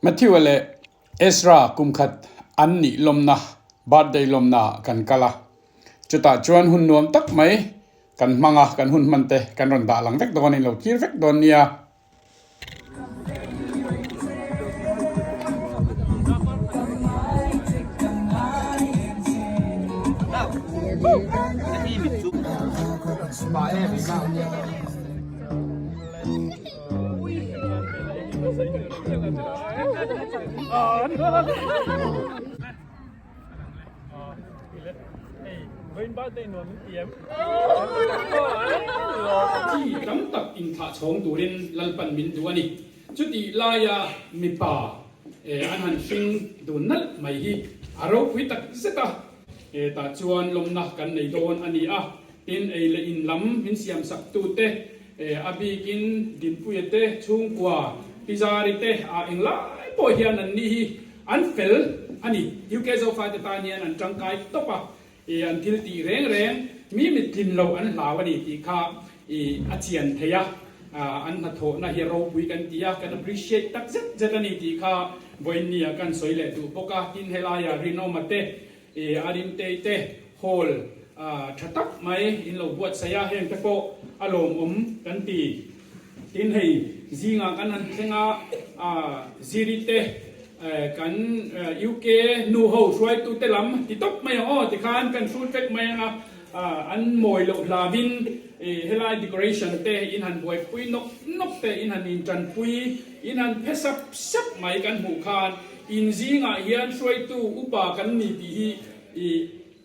Matthew-a leh Ezra kum khat an nih lawmna, birthday lawmna kan kal a. Chutah chuan hun nuam tak mai kan hmang a, kan hun hman te kan rawn dah lang vek dawn a, in lo thlir vek dawn nia. Chi tam tak inthlah chhawng turin Lalpan min duh a ni. Chutih laia mipa an han hring dun nalh mai hi a ropui tak zet a. Tah chuan lawmna kan nei dawn a ni a. Tin, ei leh in lam min siam sak tute, a bikin Dinpuia te, chhungkua, Pi Zari te ah englai pawh hian an ni hi an fel a ni. UK Zofate tan hian an tangkai tawp a, an thil tih reng reng mi mittlin lo an hlau a ni tih kha a chian thei a, an hnathawhna hi a ropui kan ti a, kan appreciate tak zet zet a ni tih kha vawiinni ah kan sawi leh duh bawk a. Tin, helaia Rinawma te, I a Rintei te hall tha tak mai in lo buatsaih a, heng te pawh a lawmawm kan ti. Tin hei zingah kan han thleng a, Ziri te kan UK nu ho hruaitu te lam ti tawp mai ang aw tikhan kan hrut vek mai ang a, an mawi loh hlavin helai decoration te in han buaipui nawk nawk te in han intanpui in han phe sap sap mai kan hmuh khan In zingah hian hruaitu upa kan ni tih hi i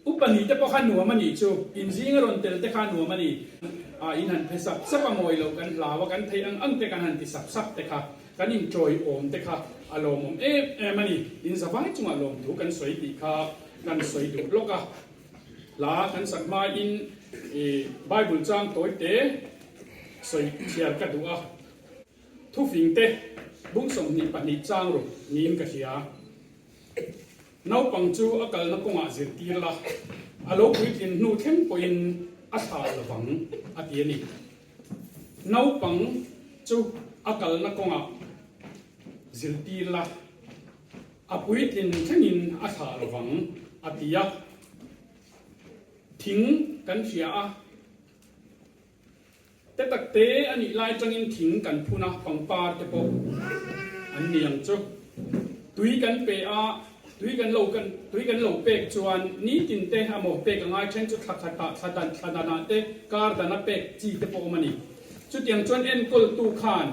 upa nih te pawh kha nuam a nih chu. In zinga rawn tel te kha nuam a ni. A in han phe sap sap a mawi loh kan hlau a, kan theih ang ang te kan han ti sap sap te kha, kan inṭawiawm te kha a lawmawm em em a ni. In zavai chungah lawmthu kan sawi tih kha kan sawi duh lawk a. Hla kan sak hmain i Bible chang tawi te sawi chhiar ka duh a. Thufing te bung 22 chang ruk niin ka hria. Naupang chu a kalna kawngah zirtir la, a lo puitlin hnu thleng pawhin a thlah lovang a ti a ni. Naupang chu a kalna kawngah zirtir la, a puitlin thlengin a thlah lovang a ti a. Thing kan hria a. Te tak te a nih lai tangin thing kan phun a, pangpar te pawh an ni ang chu. Tui kan pe a, tui kan lo kan tui kan lo pek chuan nitin te amaw pek a ngai then chu thla khatah thla dan thla danah te kar dana pek chi te pawh awm a ni. Chutiang chuan enkawltu khan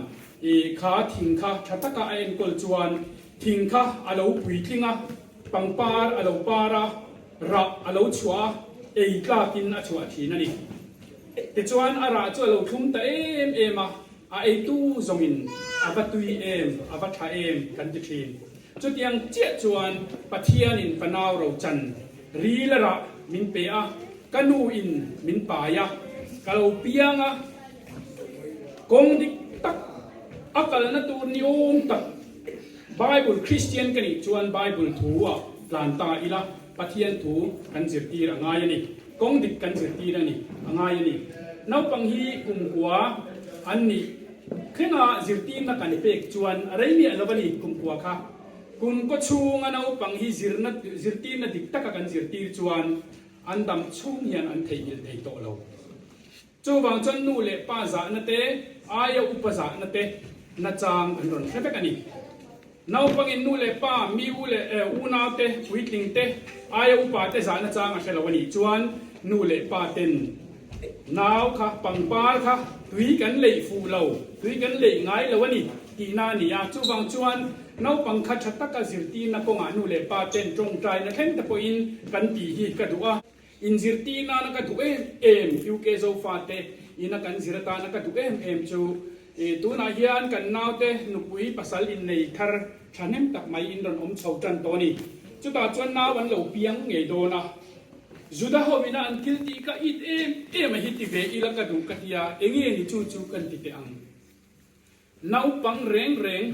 i kha thing kha tha taka a enkawl chuan thing kha a lo puitling a, pangpar a lo par a, rah a lo chhuah a, ei tlakin a chhuah thin a ni. Tichuan a rah chu a lo thlum ta em em a, a eitu zawngin a va tui em, a va tha em kan ti thin. Chutiang chiah chuan Pathianin fanau rochan ril a rah min pe a, ka nu in min pai a, ka lo piang a, kawng dik tak a kalna tur ni awm tak Bible Kristian ka nih chuan Bible thu ah tlan ta ila Pathian thu kan zirtir a ngai a ni. Kawng dik kan zirtir a ni, a ngai a ni. Naupang hi kumkua an nih thlenga zirtirna kan pek chuan a rei miah lo a ni kumkua kha. Kumkaw chhunga naupang hi zirna zirtirna dik taka kan zirtir chuan an dam chhung hian an theihnghilh thei tawh lo. Chuvang chuan nu leh pa zahna te, aia upa zahna te nachang an rawn hre vek a ni. Naupangin nu leh pa, mi u leh unau te, puitling te, aia upa te zahna chang a hre lo a nih chuan nu leh pa ten nau kha, pangpar kha tui kan leih fuh lo, tui kan leih ngai lo a ni tihna a ni a. Chuvang chuan naupang kha tha taka zirtirna kawngah nu leh pa ten tawngtaina thleng te pawhin kan tih hi ka duh a. Inzirtir nana ka duh em em UK Zofate ina kan zir atana ka duh em em chu tunah hian kan naute nupui pasal innei thar thahnem tak mai in rawn awm chho tan tawh a ni. Chutah chuan nau an lo piang ngei dawn a. Juda ho ina an thil tih ka it em em a hi ti ve ila ka duh ka tia enge ni chu chu kan ti teh ang. Naupang reng reng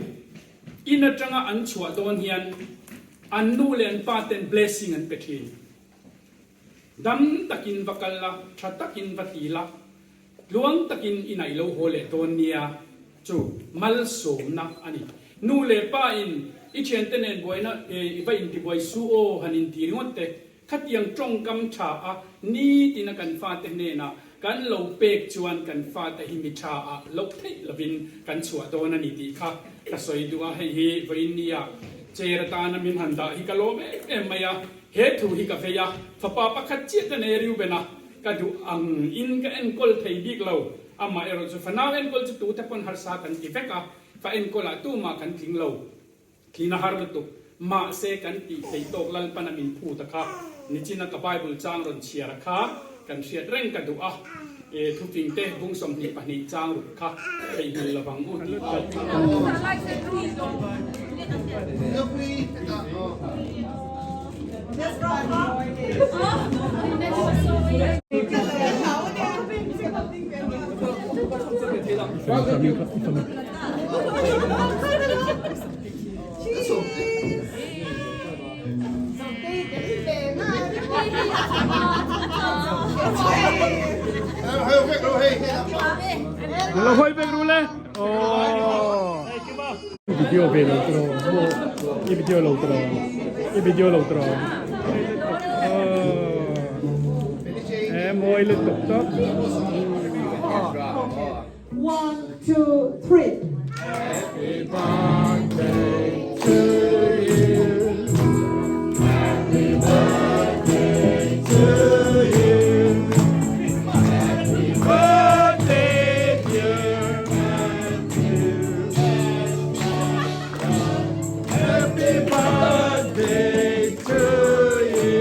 in atanga an chhuah dawn hian an nu leh an pa ten blessing an pe thin. Dam takin va kal la, tha takin va ti la, tluang takin i naih lo haw leh dawn nia chu malsawmna a ni. Nu leh pa in. I thiante nen buaina i va intibuai su aw han inti ringawt te. Khatiang tawngkam tha a nitina kan fate hnenah kan lo pek chuan kan fate hi mi tha ah loh theih lovin kan chhuah dawn a ni tih kha ka sawi duh a, hei hi vawiin nia chair atana min han dah hi ka lawm em em mai a, he thu hi ka vei a, fapa pakhat chiah ka nei Reuben a, ka duh ang in ka enkawl thei bik lo, amah erawh chu fanau enkawl chu tute pawn harsa kan ti vek a, fa enkawl ah tumah kan tling lo. Thlin a har lutuk. Mahse kan tih theih tawk Lalpan a min phut a kha. Nichina ka Bible chang rawn chhiar a kha kan hriat reng ka duh a. E thufing te bung 22 chang ruk kha theihnghilh lovang u tih ka Lo hoi vek ru le. Oh. Video ve lo tro. I video lo tro. I video lo tro. Oh. Eh moi le tuk tok. One, two, three. Happy birthday to you. Happy birthday to you. Happy birthday dear Matthew. Happy birthday to you.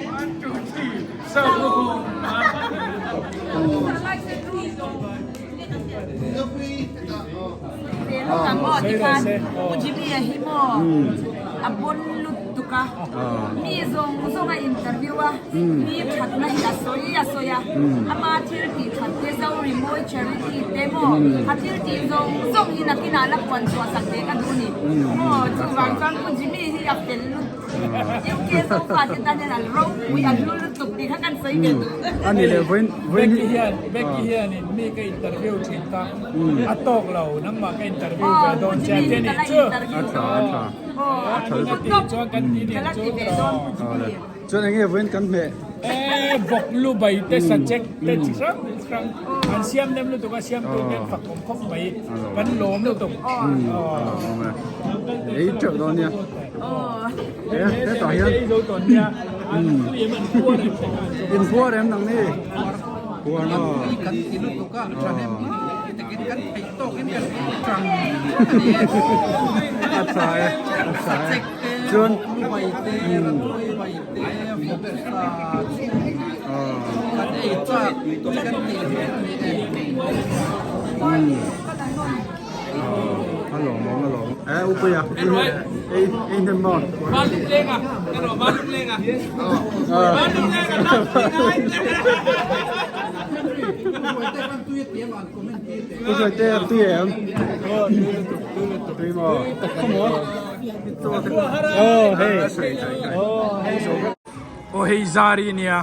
One, two, three. Ang aw tikhan Pu Jimmy a hi maw a bon lutuk a mi zawng zawng a interview a mi thatna hi a sawi a sawi a ama thil tih that te Zorimawi charity te maw a thil tih zawng zawng hi nakinah la puan chhuah sak ve ka duh a ni maw chuvang chuan Pu Jimmy hi a fel lutuk. UK zofa te tan hian an ropui an hlu lutuk tih kha kan sawi ve duh. Ani leh vawiin vawiin Becky hian Becky hianin mi ka interview thin ta a tawk lo nangmah ka interview ve dawn che a ti anih chu. A tha a tha. A tha lutuk. Chuan kan ti nen chu tawh. Chuan enge vawiin kan hmeh? E vawk lu bai te sachek te chi hrang hrang an siam nem lutuk a siamtu te an fakawm khawp mai kan lawm lutuk. Ei teuh dawn nia. E hetah hian in puar em nang ni? Puar maw? Kan ti lutuk a thahnem takin kan theih tawkin kan ei tang a ni e. A tha e a tha e. Chuan a lawm awm a lawm e upuia ei ei hnem maw Upuia tui em tui maw Oh hei Aw hei zari nia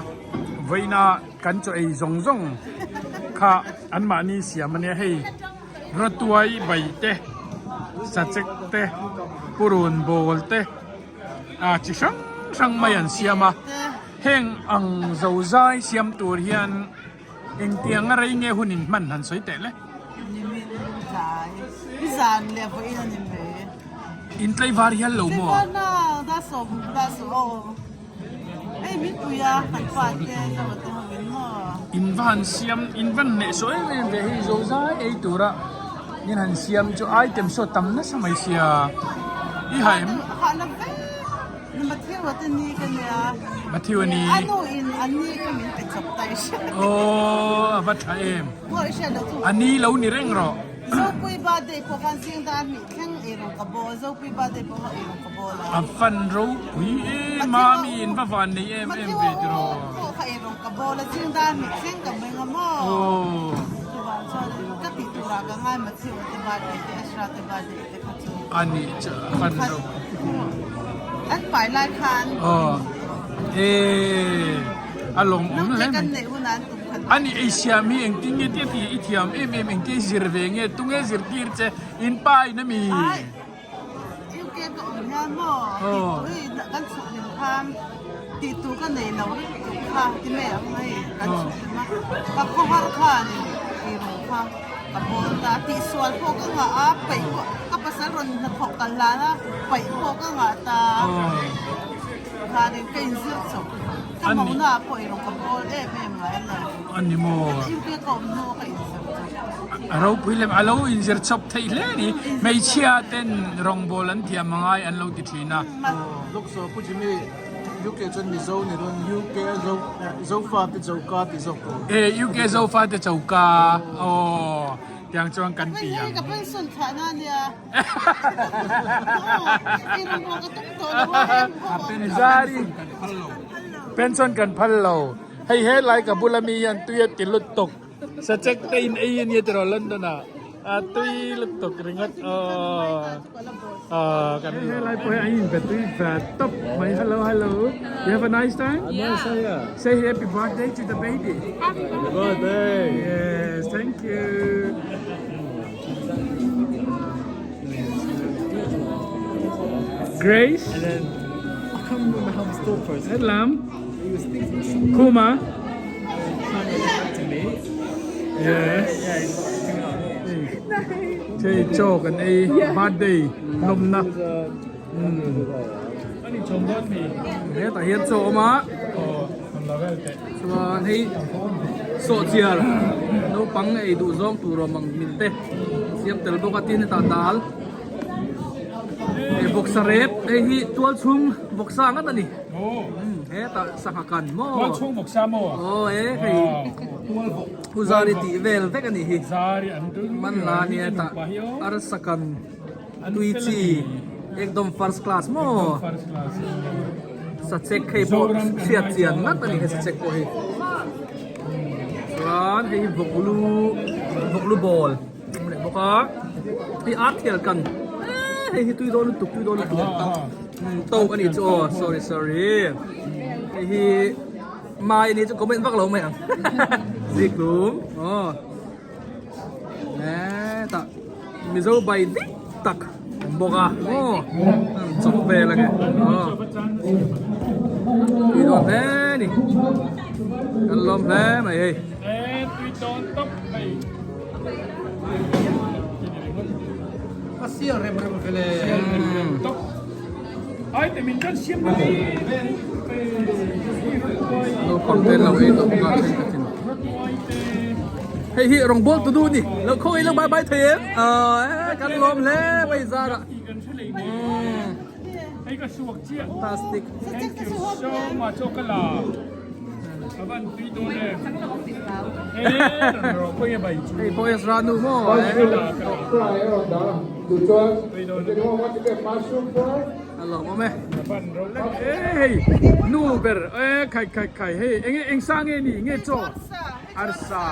vawiina kan chaw ei zawng zawng kha anmahni siam ania hei rawtuai bai te sachek te purun bawl te ah chi hrang hrang mai an siam a heng ang zo zai siam tur hian Engtiang a rei nge hun in hman han sawi teh le? Nimin tlai, i zan leh vawiin a ni mai. In tlaivar hial lo maw? Tlaivar na, da sawm, da sawm aw. Hei min pui a, kan pa te, ka va te ho in maw? In va han siam, in va han hneh sawi em em ve hei zo zai ei tura in han siam chu item saw tam nasa mai sia. I ha em? Ha la vek. Matthew a te ni ka nia. Matthew a ni. A nu in a ni kha min pe chawp ta i hria. Aw a va tha em. Maw i hriat loh chu. A ni lo ni reng rawh. Zopui birthday pawh khan zing dar hnih thleng e. eirawng ka bawl, Zopui birthday pawh kha eirawng ka bawl a. A van ropui em a, mi in va van nei em em ve tiraw. Mathiu pawh kha eirawng ka bawl a, zing dar mit thleng ka meng a maw. Chuvang chuan ka tih turah ka ngai Mathiu te birthday te Ezra te birthday te kha chu. A nih chu a van ropui. An pai lai khan. Aw e a lawmawm hle mai. A nih ei siam hi engtin nge tia tih i thiam em em engtin zir ve nge tunge zirtir che in pa in a mi. UK ka awm hian maw tih tur hi kan chhuk hlim khan tih tur ka nei lo ringtu kha ti mai ang hei kan chhuk hlim a ka khawhar khan in rawng kha ka bawl ta tihsual pawh ka ngah a paih pawh ka pasal rawn hnathawk kal hlan a paih pawh ka ngah ta khanin ka inzir chawp ka mawna ah pawh erawh ka bawl em em ngai lo a ni maw UK ka awm hnu a ka inzir chawp a ropui lem a lo inzir chawp theih hle a ni hmeichhia ten rawngbawl an thiam angai an lo ti thin a. Lawksaw Pu Jimmy UK chuan Mizo ni dawn UK a zo Zofa te choka ti zawk tur. E UK Zofa te choka aw tiang chuan kan ti ang. Ka pension thlah na nia. Zari pension kan phal lo. Hei he lai ka bula mi hian tui a ti lut tuk. Sachek te in ei a nia tiraw London ah a tui lutuk ringawt aw aw kan he lai pawh hi an in be tui ve tawp mai hello hello you have a nice time yeah say happy birthday to the baby happy birthday yes thank you Grace and then I can't remember how his thought process Headlam he was thinking Kuma to me. Yes. Chei chaw kan ei birthday lawmna. Hetah hian chaw a awm a chuan hei sawhchiar naupang ei duh zawng tur awm ang min te siam tel bawk a tin hetah dal hei vawksa rep hei hi tual chhung vawksa ngat a ni. Hetah sangha kan maw? Tual chhung vawk sa maw? Aw e hei Pu Zari tih vel vek a nih hi. Zari an tul Man la nia hetah arsa kan tui chi ekdom first class maw? First class. Sachek hei pawh hriat chian ngat a ni he sachek pawh hi. Chuan hei hi vawklu vawklu ball a awm leh bawk a. Hei arthel kan hei hi tui dawn lutuk tui dawn lutuk. Tawk a nih chu aw sorry sorry hei hi mai ni chu comment vak lo mai ang ziklum aw hetah mizo bai dik tak awm bawk a aw chawp vel a nge aw tui dawn hle ni kan lawm hle mai hei. Tui dawn tawp mai. A sial rem rem ve le. Sial rem rem tawp. Ai te min kan siam na ni. Naupang te lo ei tawh bawk a then ka tin. Hei hi rawngbâwl tu duh ni. Lo khaw ei lo bai bai thei em? Aw kan lawm hle mai zarah. Hei ka suak chiah. Fantastic. Thank you so much. Aw ka la. Hei pawh Ezra nu maw a lawmawm e hei nu ber e khai khai khai hei enge eng sa nge ni nge chaw arsa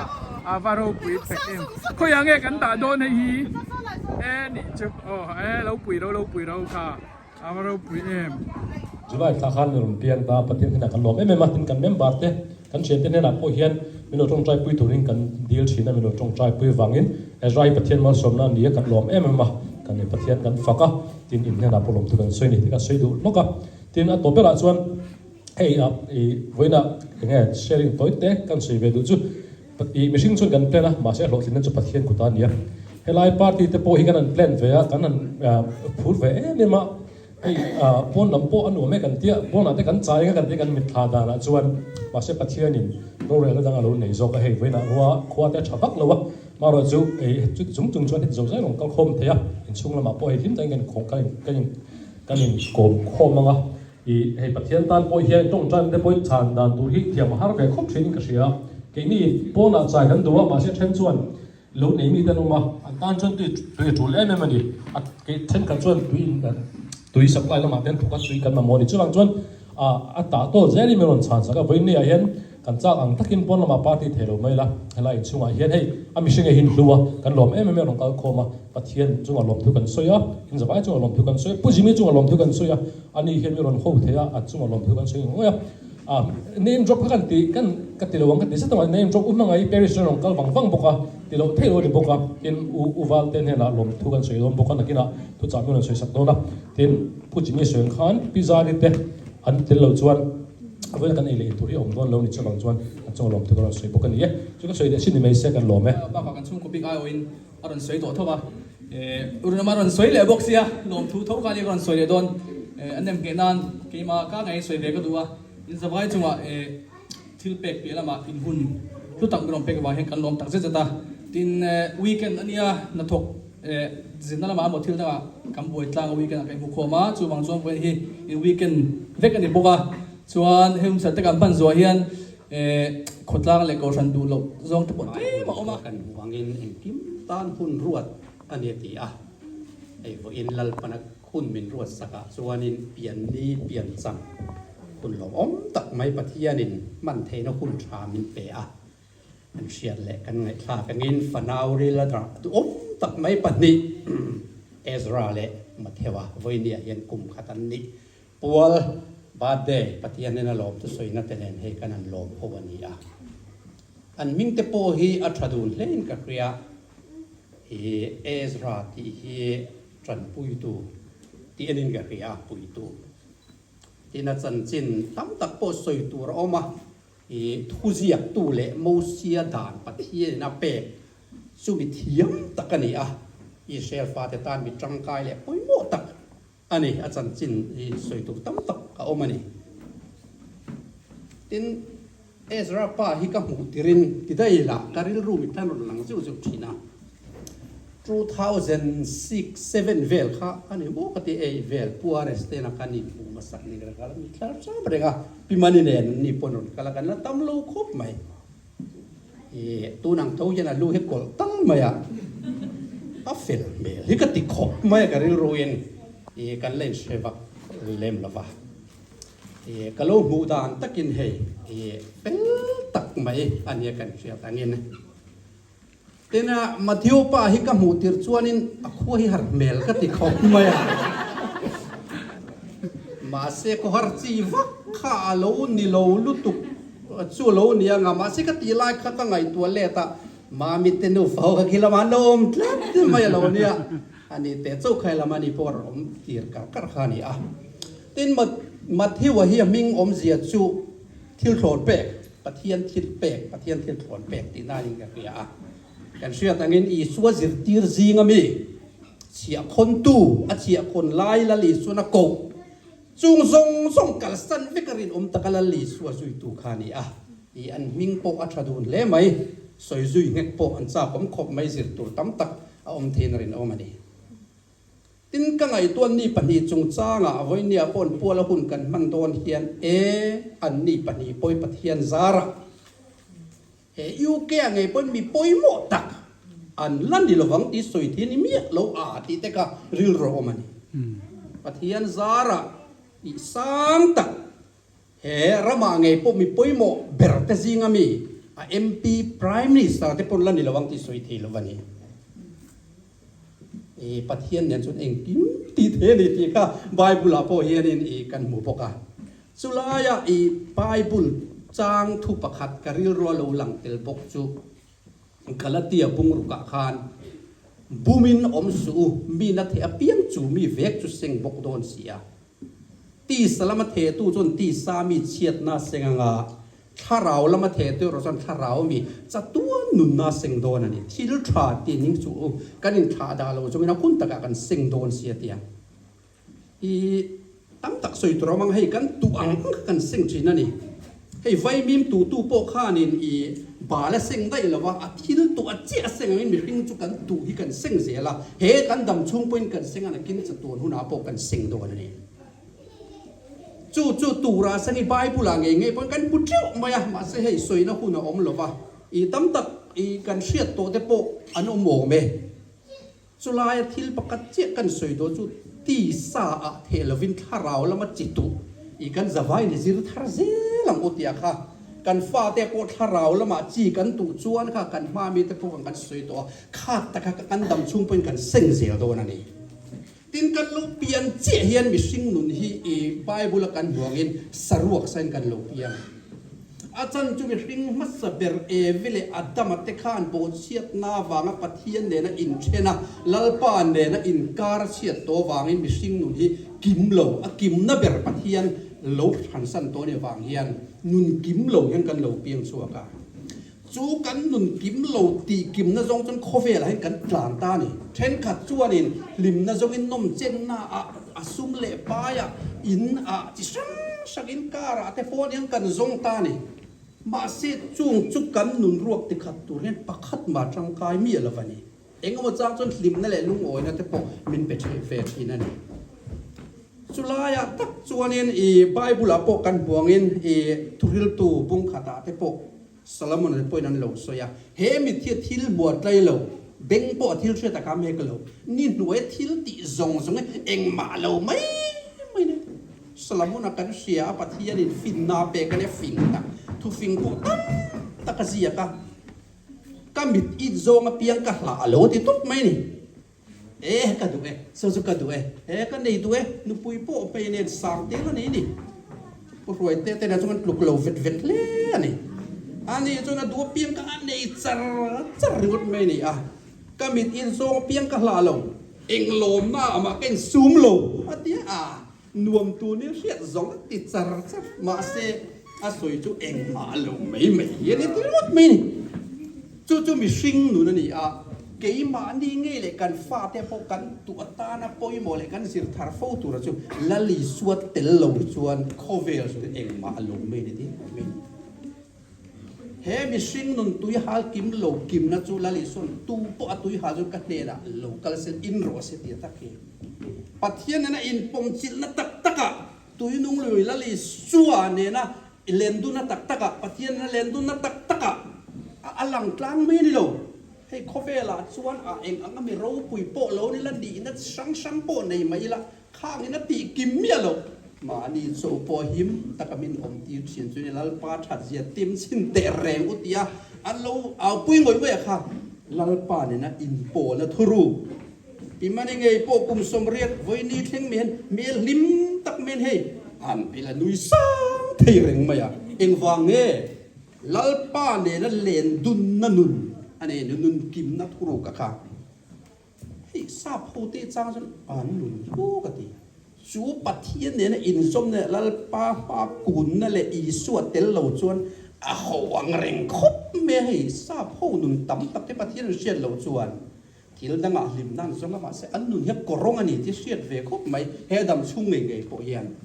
a va ropui pek em khawiah nge kan dah dawn hei hi e nih chu aw e lo pui ro lo pui ro kha. A va ropui em. July thla khan rawn piang ta Pathian hnenah kan lawm em em a, tin kan member te, kan thiante hnenah pawh hian min lo tawngtai pui turin kan dil thin a, min lo tawngtai pui vangin Ezra hi Pathian malsawmna a ni a, kan lawm em em a, kan i Pathian kan fak a, tin in hnenah pawh lawmtu kan sawi a ni tih ka sawi duh lawk a. Tin a tawp berah chuan hei ah i vawiinah enge sharing tawi te kan sawi ve duh chu I mihring chuan kan plan a, mahse hlawhtlinna chu Pathian kut a ni a. Helai party te pawh hi kan han plan ve a, kan han phur ve em em a, hei pawn lam pawh a nuam e kan tia, pawnah te kan chai eng a kan tia kan mitthla danah chuan mahse Pathianin rorelna dang a lo nei zawk a, hei vawiinah rua khua te a tha vak lo a, marawh chu chuti chung chung chuan heti zo zai rawn kal khawm thei a, inchhung lamah pawh hei hlim takin kan inkawm kan in kan inkawm khawm ang a, I hei Pathian tan pawh hian tawngtaina te pawhin chhan dan tur hi thiam a har ve khawp thin in ka hria. Keini pawnah chai kan duh a, mahse then chuan Lo nei mi te an awm a, an tan chuan tui tui a tul em em a ni. A kei thenkhat chuan tui in tui supply lamah te an thawk a, tui kan mamawh a ni. Chuvang chuan ah a tah tawt zel in min rawn chhan sak a, vawiin ah hian kan chak ang takin pawn lamah party thei lo mai la, helai inchhungah hian hei a mihring ei hi hlu a, kan lawm em em a rawn kal khawm a, Pathian chungah lawmthu kan sawi a, in zavai chungah lawmthu kan sawi a, Pu Jimmy chungah lawmthu kan sawi a, ani hian min rawn ho thei a, a chungah lawmthu kan sawi ngawih a. Ah name drop kha kan ti kan ka ti lo ang ka ti zet a name drop u hmangaih Paris chuan rawn kal vang vang bawk a ti loh theih lo a ni bawk a tin u u Valte hnenah lawmthu kan sawi dawn bawk a nakinah thuchah min rawn sawi sak dawn a tin Pu Jimmy sawi ang khan Pi Zari te an tel lo chuan a vawiin kan ei leh in tur hi a awm dawn lo ni chuvang chuan an chunga lawmthu kan rawn sawi bawk a ni e chu ka sawi leh chin ni mai se kan lawm e. Bakah kan chhungkaw bik aiawhin a rawn sawi tawh tho a, Urnama rawn sawi leh bawk sia, lawmthu tho khan i rawn sawi leh dawn, an nem ngheh nan keimah ka ngei sawi ve ka duh a, in zavai chungah thil pek piah lamah in hun hlu tak min rawn pek avang hian kan lawm tak zet zet a, tin weekend a nia hnathawk zinna lamah emaw thil dangah kan buai tlang a weekend ah ka inhmukhawm a, chuvang chuan vawiin hi in weekend vek a ni bawk a, chuan hei humsal te kan hman zuah hian Khawtlang leh Kohhran duh loh zawng te pawh tlem a awm a. Kan hmuh angin engkim tan hun ruat a ni a ti a, hei vawiin Lalpana hun min ruat sakah chuanin pianni pianchang hun lawmawm tak mai Pathianin hman theihna hun tha min pe a, kan hriat leh kan ngaihthlak angin fanau ril a dah duhawm tak mai pahnih Ezra leh Mathewa vawinia hian kum khat an nih Pual birthday Pathian in a lawm chu sawina te nen hei kan han lawm ho a ni a. An hming te pawh hi a tha dun hle in ka hria. I Ezra tih hi tanpuitu tih en in ka hria a, puitu. Tin a chanchin tam tak pawh sawi tur a awm a. I thuziaktu leh Mosia dan Pathian in a pek chu mi thiam tak a ni a. Israel fate tan mi tangkai leh pawimawh tak A ni, a chanchin hi sawi tur tam tak a awm a ni. Tin, Ezra pa hi ka hmuh tirin ti daih lah ka rilru mit khan rawn lang zeuh zeuh thin a. 2006, seven vel kha a ni maw ka ti ei vel Pu RS te na khan inhmuh hmasak ni ka la mit thlar cham reng a, Pi Mani nen an ni pawn rawn kal a, kan la tam lo khawp mai. I tun ang tho hian a lu hi kawlh tal mai a, a fel hmel hi ka ti khawp mai a ka rilruin i kan la inhre vak lem lo va. I ka lo hmuh dan takin hei i fel tak mai a nia kan hriat angin. Tin a, Matthew pa hi ka hmuh tir chuanin a khua hi har hmel ka ti khawp mai a. Mahse khawhar chi vak kha a lo ni lo lutuk chu a lo ni anga, mahse ka tih lai kha ka ngaihtuah let a, Mami te nufa ho kha khi lamah an lo awm tlat mai a lo nia, a ni teh chauh kha helam a ni pawh a rawn awm tir kar kar kha a ni a. Tin, Matthew-a hi a hming awmzia chu thil thlawn pek. Pathian thil pek, Pathian thil thlawn pek tih nain ka hria a. Kan hriat angin Isua zirtir zinga mi chhiahkhawntu, a chhiahkhawn lai Lal Isuan a koh chung zawng zawng kalsan vek a rinawm taka Lal Isua zuitu kha a ni a. I an hming pawh a tha dun hle mai, sawi zui nghek pawh an chak awm khawp mai zir tur tam tak a awm theiin a rinawm a ni. Tin, ka ngaihtuah ni pahnih chungchangah vawinia paw'n puala hun kan hman dawn hian e, an ni pahnih pawi Pathian zarah he UK ah ngei pawhin mi pawimawh tak an la ni lovang tih sawi thei a ni miah lo a tih te kha rilru a awm a ni. Pathian zarah tih sang tak he ramah ngei pawh mi pawimawh ber te zinga mi a MP, Prime Minister te pawn la ni lovang tih sawi thei lo a ni. I Pathian nen chuan engkim tih thei a ni tih kha Bible ah pawh hianin i kan hmu bawk a. Chulaia i Bible chang thu pakhat ka rilrua lo lang tel bawk chu Galatia bungrukah khan Bumin awm suh u, mi na theh apiang chu mi vek chu seng bawk dawn si a. Tisa lama thehtu chuan tisa mi chhiatna a seng anga, thlarau lama thehtu erawh chuan thlarau mi chatuan nunna a seng dawn a ni. Thil tha tih ning chu kan inthlah dah lo chungin a hun takah kan seng dawn si a ti a. I tam tak sawi tur a awm ang, hei kan tuh ang ang kha kan seng thin a ni. Hei vaimim tutu pawh khanin i bal a seng daih lo va, a thil tuh a chiah a seng angin mihring chu kan tuh hi kan seng zel a, he kan dam chhung pawhin kan seng a, nakin chatuan hunah pawh kan seng dawn a ni. Chu chu turah seng hi Bible ah ngei ngei pawhin kan hmu teuh mai a, mahse hei sawina hun a awm lo va, i tam tak. i kan hriat tawh te pawh an awm awm e. Chulaia thil pakhat chiah kan sawi dawn chu tisa ah theh lovin thlarau lama chi tuh i kan zavai ni zir thar zel ang u tia kha kan fate pawh thlarau lamah chi kan tuh chuan kha kan hma mite pawh kan sawi tawh a, khak taka kan dam chhung pawhin kan seng zel dawn a ni. Tin kan lo pian chiah hian mihring nun hi i Bible a kan hmuangin saruak sain kan lo piang. A chan chu mihring hmasa ber Evi leh Adama te khan bawhchhiatna avanga Pathian nena inthen a, Lalpa nena inkar a chhiat tawh avangin mihring nun hi kim lo, a kimna ber Pathian lo hransan tawh ni avang hian nun kim lo hian kan lo piang chhuak a. Chu kan nun kim lo tih kimna zawng chuan khawvelah hian kan tlan ta a ni. Thenkhat chuanin hlimna zawngin nawmchenna ah, a sum leh paiah, in ah chi hrang hrangin car ah te pawh hian kan zawng ta a ni. Mahse chung chu kan nun ruak tikhat tur hian pakhat mah tangkai miah lo a ni. Engemaw chang chuan hlimna leh lungawina te pawh min pe thei ve thin a ni. Chulaiah tak chuanin i Bible ah pawh kan hmuangin i thuhriltu bungkhatah te pawh Solomon te pawhin an lo sawi a, he mitthia thil hmuah tlai lo, beng pawh a thil hriat a kam hek lo, ni hnuaia thil tih zawng zawng hi engmah lo mai mai ni. Solomon a kan hria a, Pathianin finna a pek a nia, fing tak, thufing pawh tam tak a ziak a, ka mit it zawng apiang ka hlah lo a ti tawp mai ni. E ka duh e, saw chu ka duh e, e ka nei duh e, nupui pawh hmei nen sang tel a nei ni. Pu Hruaite te nen chuan an tluk lo vet vet hle a ni. Ani chuan a duh apiang ka a nei char char ringawt mai a ni a, ka mit in zawng apiang ka hlah lo, eng lawmna amah ka insum lo a ti a, nuam tun in hriat zawng a ti char char, mahse a sawi chu engmah a lo mai mai hi a ni ti ringawt mai a ni. Chu chu mihring nun a ni a, keimahni ngei leh kan fate pawh kan tuh atana pawimawh leh kan zir thar fo tura chu Lal Isua tel lo chuan khawvel chu engmah a lo mai a ni ti ringawt mai a ni. He mihring nun tui hal kim lo kimna chu Lal Isua'n tu pawh a tui hal chu ka hnenah lo kal se in rawh se ti a tak hi. Pathian nena inpawmchilhna tak takah tuinung lui Lal Isua nena lendunna tak takah Pathian nena lendunna tak takah a lang tlang mai a ni lo. Hei khawvelah chuan a eng ang a mi ropui pawh lo ni la nihna hrang hrang pawh nei mai ila Khangin a tih kim miah lo. Mahni chaw pawh him taka min awm tir thin chu ni Lalpa that zia tim chhin teh reng u tia an lo aupui ngawih ngawih a kha. Lalpa nena inpawlna thuru Timani ngei pawh kum 80 vawi ni thleng mai hian hmel hlim tak mai hian hei an pil a nui sang thei reng mai a. Engvang nge Lalpa nena len dunna nun a nei nun kimna thuruk a kha. Hei sap ho te chang chuan an nun hu ka ti. Chu Pathian nena inzawmna leh Lalpa hma kunna leh Isua tel lo chuan a ho ang reng khawp mai a hei sap ho nun tam tak te Pathian an hriat lo chuan thil dangah hlimna an zawng a mahse an nun hi a kawrawng a ni tih hriat ve khawp mai he dam chhung ngei ngei pawh hian.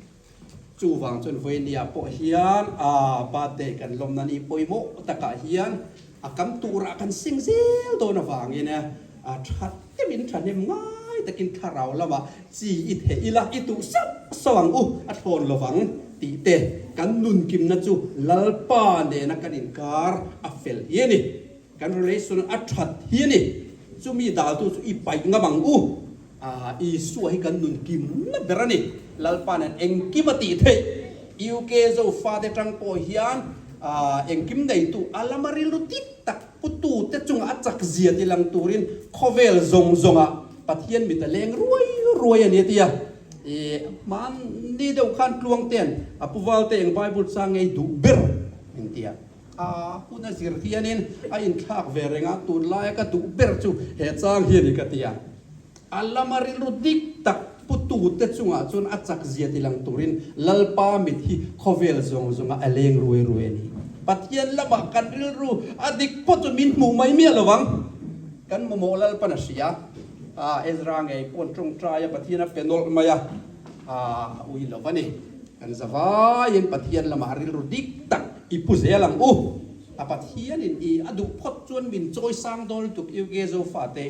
Chuvang chuan Vawinia pawh hian a birthday kan lawmna ni pawimawh takah hian a kam turah kan seng zel dawn avangin a tha deuhin thahnem ngai takin thlarau lamah chi i theh ila i tuh sauh sauh ang u a thlawn lovang tih te kan nunkimna chu Lalpa nena kan inkar a fel hi a ni. Kan relation a that hi a ni. Chumi daltu chu i paih ngam ang u. Isua hi kan nun kimna ber a ni. Lalpa nen engkim a tih theih. UK Zofate tang pawh hian engkim neitu a lama rilru dik tak putute chungah a chak zia ti lang turin khawvel zawng zawngah Pathian mit a leng ruai ruai a ni a ti a. Hmanni deuh khan Tluangtean a Pu Valte eng Bible chang ngei duh ber engtia. A hun a zir hianin a inthlak ve reng a, tunlaia ka duh ber chu he chang hi a ni ka ti a. A lama rilru dik tak putute chungah chuan a chak zia ti lang turin Lalpa mit hi khawvel zawng zawnga a leng ruai ruai a ni. Pathian lamah kan rilru a dik phawt chu min hmuh mai miah lo vang. Kan mamawh Lalpan a hria a, Ezra ngei pawh an tawngtai a, Pathian a pe nawlh mai a, a ui lo va ni. Kan zavaiin Pathian lamah rilru dik tak i pu zel ang u. A Pathianin i a duh phawt chuan min chawi sang dawn lutuk UK Zofate.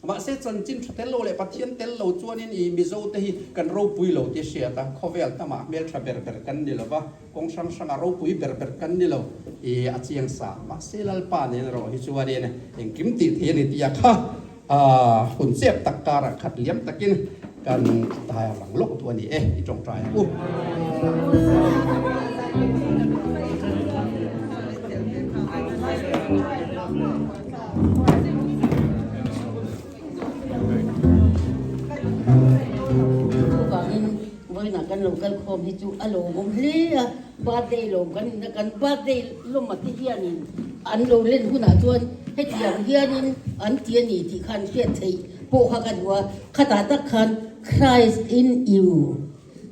Mahse chanchin tha tel lo leh Pathian tel lo chuanin i Mizo te hi kan ropui lo tih a hriat a, khawvel tamah hmeltha ber ber kan ni lova, kawng hrang hrangah ropui ber ber kan ni lo i a chiang sa. Mahse Lalpa nen erawh hi chuanin engkim tih thei a ni tih a kha hun chep tak karah khat liam takin kan tai lang lawk duh a ni e, i tawngtai ang u. Chuvangin vawiinah kan lo kal khawm hi chu a lawmawm hle a, birthday lawm kan inna kan birthday lawma te hianin an lo len hunah chuan hetiang hianin an ti a ni tih khan hriat theih pawh kha ka duh a, khatah tak khan Christ in you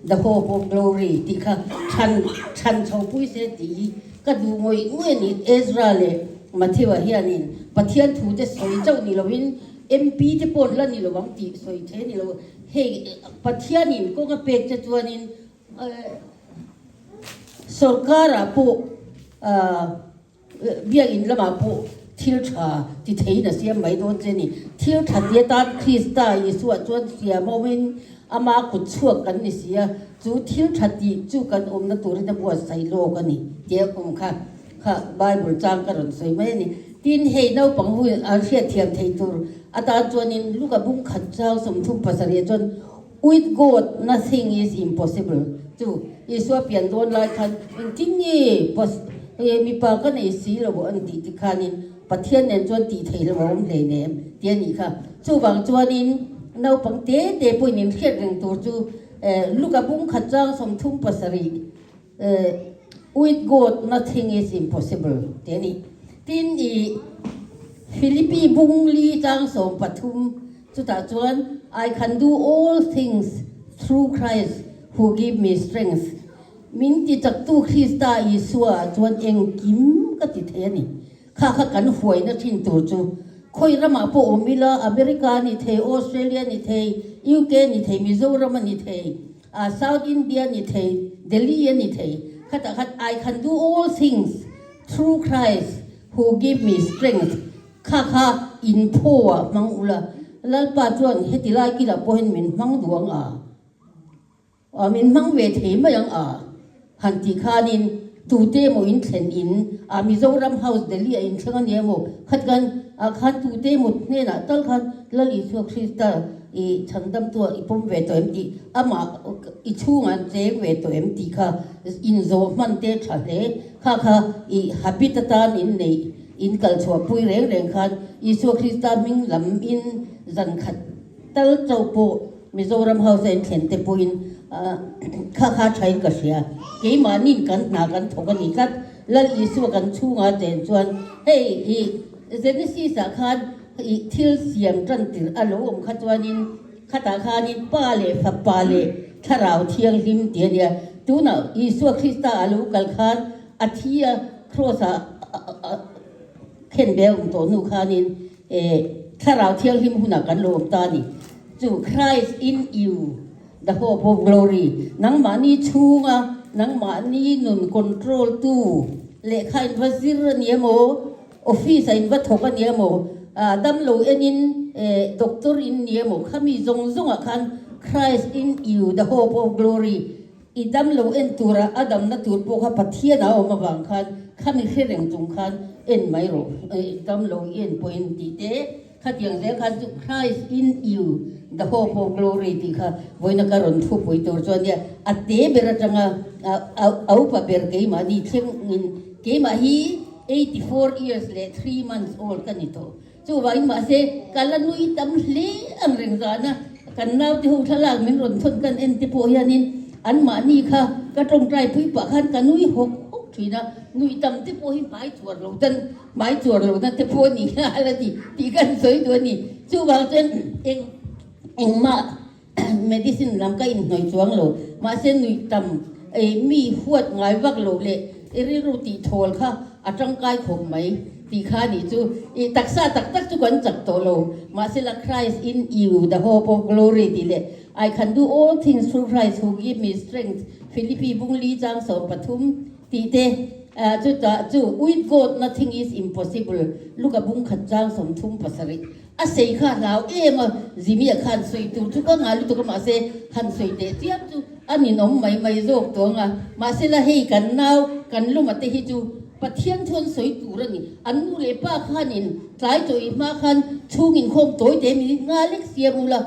the hope of glory tih kha chhan chhan chho pui se tih hi ka duh ngawih ngawih a ni. Ezra leh Matthew-a hianin Pathian thu te sawi chauh ni loin MP te pawh la ni lo ang tih sawi thei a ni lo. Hei Pathianin kawng a pek che chuanin sorkarah pawh Biakinn lamah pawh thil tha ti theiin a siam mai dawn che ni. Thil tha ti atan Krista Isua chuan siam awmin ama kut chhuak kan ni si a, chu thil tha tih chu kan awmna turin a buatsaih lawk a ni tih a awm kha. Kha Bible chang ka rawn sawi mai a ni. Tin, hei naupang hu an hriatthiam thei tur atan chuanin Luka bung khat chang 37 chuan, With God nothing is impossible chu Isua pian dawn lai khan engtin nge mipa ka nei si lo an tih ti khanin Pathian nen chuan tih theih lo a awm hlei nem ti a nih kha. Chuvang chuanin naupang te te pawhin in hriat reng tur chu Luka bung khat chang 37 With God nothing is impossible ti a ni. Tin i Philippi bung li chang 13 chutah chuan I can do all things through Christ who give me strength min ti chaktu Krista Isua ah chuan engkim ka ti thei a ni. Kha kha kan huaina thin tur chu khawi ramah pawh awm ila America a ni thei, Australia a ni thei, UK a ni thei, Mizoram a ni thei, A South India ni thei, Delhi a ni thei, khatah khan I can do all things through Christ who give me strength kha kha in phaw ah hmang ula, Lalpa chuan heti lai kilah pawhin min hmang duh ang a, a min hmang ve thei mai ang a han tih khanin tute emaw in thlen in a Mizoram House Delhi ah in thleng a ni emaw khati khan ah khan tute emaw hnenah tal khan Lal Isua Krista I chhandamtu ah i pawm ve tawh em tih, amah i chhungah an cheng ve tawh em tih kha inzawh hman te tha hle. Kha kha i habit atan in neih, in kal chhuah pui reng reng khan Isua Krista hming lam in zan khat tal chauh pawh Mizoram House a in thlen te pawhin kha kha tha in ka hria. Keimahniin kan hna kan thawk a ni tlat. Lal Isua kan chhungah chen chuan hei i Genesis ah khan I thil siam tan tirh a lo awm kha chuanin khatah khanin Pa leh Fapa leh Thlarau Thianghlim tih a nia. Tunah Isua Krista a lo kal khan a thi a, Kraws ah khen ve a awm tawh hnu khanin Thlarau Thianghlim hunah kan lo awm ta a ni. Chu Christ in you, the hope of glory, nangmahni chhunga nangmahni nun control tu lehkha in va zir a ni emaw, Office a in va thawk a nia maw? Damlo enin doctor in nia maw? Khami zawng zawngah khan Christ in you, the hope of glory i damlo en tura a damna tur pawh kha Pathian a awm avang khan khami hre reng chung khan en mai rawh, damlo i en pawhin tih te khatiang zel khan chu Christ in you, the hope of glory tih kha vawiina ka rawn thupui tur chuan nia a te ber atanga a upa ber keimahni thlengin keimah hi 84 years leh 3 months old ka ni tawh. Chuvangin mahse ka la nui tam hle ang reng zana kan naute ho thlalak min rawn thawn kan en te pawh hianin anmahni kha ka tawngtai pui pah khan ka nui hawk hawk thin a, nui tam te pawh hi hmai chuar lo tan hmai chuar lo na te pawh a ni nghal a ni tih kan sawi duh a ni. Chuvang chuan eng engmah Medicine lam ka inhnawih chuang lo, mahse nuih tam ei mi huat ngai vak lo leh i rilru tih thawl kha a tangkai khawp mai tih kha nih chu. I taksa tak tak chu kan chak tawh lo, mahse la Christ in you the hope of glory tih leh I can do all things through Christ who give me strength Philippi bung li chang 13 tih te chutah chu with God nothing is impossible Luka bung khat chang 37. A sei kha a hlau em a, Jimmy-a khan sawi tur chu ka ngai lutuk a, mahse han sawi teh chiam chu a ninawm mai mai zawk tawh ang a. Mahse la hei kan nau kan luma te hi chu Pathian chuan sawi tur a ni. An nu leh pa khanin tlai chaw i hma khan chhung inkhawm tawi te minute nga lek siam ula,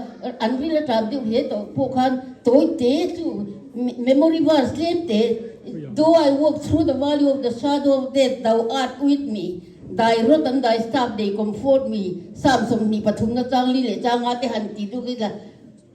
an ril a ṭam deuh hle tawh pawh khan tawi te chu memory verse tlem te, Though I walk through the valley of the shadow of death, thou art with me. Dai rawt an dai staff they comfort me, Psalm 23 na chang li leh changa te han ti duk ila,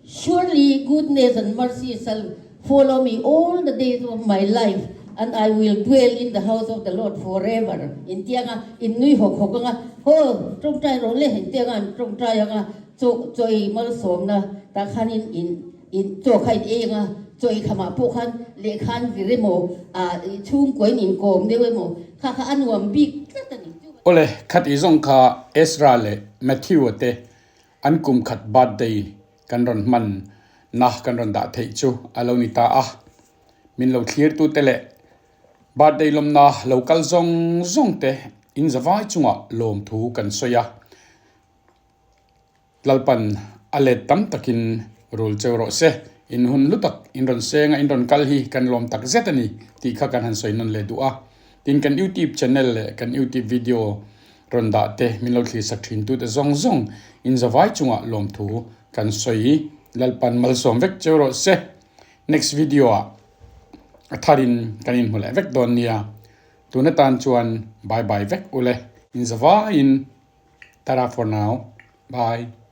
Surely goodness and mercy shall follow me all the days of my life and I will dwell in the house of the Lord forever intianga in nui hawk hawk anga haw tawngtai rawh le intianga an tawngtai anga chaw chaw ei malsawmna tah khan in in in chaw kha in ei anga chaw ei khamah pawh khan lehkha an vir emaw ah chhungkua in inkawm deuh emaw kha kha a nuam bik tlat a ni. Awle, khat i zawng kha Ezra leh Matthew-a te An kum khat birthday kan rawn hman na kan rawn dah theih chu a lo ni ta a, min lo thlirtute leh birthday lawmna lo kal zawng zawng te in zavai chungah lawmthu kan sawi a, Lalpan a let tam takin rul cheu rawh se, in hun hlu tak in rawn seng a in rawn kal hi kan lawm tak zet a ni tih kha kan han sawi nawn leh duh a, tin kan YouTube channel leh kan YouTube video Rawn dah te min lo thlir sak thin tute zawng zawng in zavai chungah lawmthu kan sawi Lalpan malsawm vek cheu rawh se. Next video ah a tharin kan inhmu leh vek dawn nia. Tun atan chuan bye bye vek ule in zavaiin ta-ra for now. Bye.